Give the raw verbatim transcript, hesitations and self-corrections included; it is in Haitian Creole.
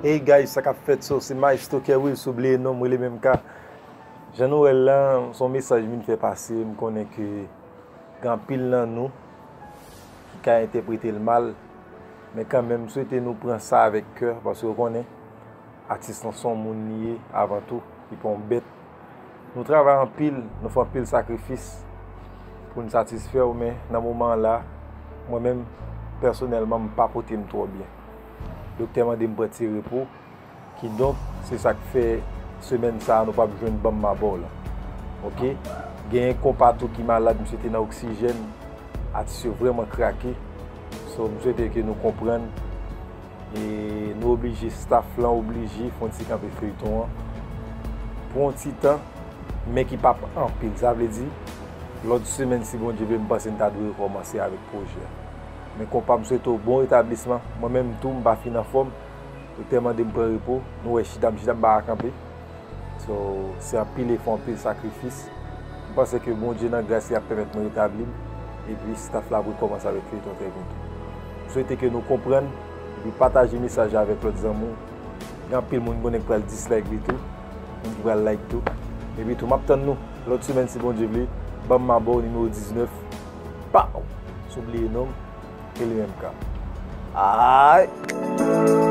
Hey guys, sa k ap fèt? So, se Maestro Kerwill, sou bliye non m, rele menm ka. Jan nou wè l lan, se yon mesaj m vin fè pase. M konnen ke gen anpil nan nou ki ka entèprete l mal, men kanmenm, m swete nou pran sa avèk kè, paske w konnen, atis lan se yon moun li ye avan tou, li pa yon bèt. Nou travay anpil, nou fè anpil sakrifis pou n satisfè w, men nan moman an la, mwen menm, pèsonèlman, m pa pote m twò byen. Doktè mande m pran ti repo, kidonk, se sa k fè semèn sa a nou p ap jwenn Ban m ma ba w lan. Oke? Genyen konpa tou ki malad, misye te nan oksijèn, atis yo vrèman krake. So, m swete ke nou konprann. E nou oblije, staff lan oblije fè yon ti kanpe feyton an pou yon ti tan, men ki p ap anpil. Sa vle di, lòt semèn, si Bondye vle, m panse n ta dwe rekòmanse avèk pwojè a. Men konpa, m swete w bon retablisman. Mwen menm tou, m pa fin anfòm. Doktè mande m pran repo. Nou wè, chita m chita, m pa ka kanpe. So, se anpil efò, anpil sakrifis. M panse ke Bondye nan gras li ap pèmèt mwen retabli m. Epi staff la ap rekòmanse avèk feyton trè byento. M swete ke nou konprann epi pataje mesaj la avèk lòt zanmi w. Gen anpil moun konnen k pral dislike li tou, moun ki pral like tou. Epi tou, m ap tann nou lòt semèn si Bondye vle. Ban m ma ba w nimewo diznèf. Pow! Sou bliye non m, e li menm ka. Ay!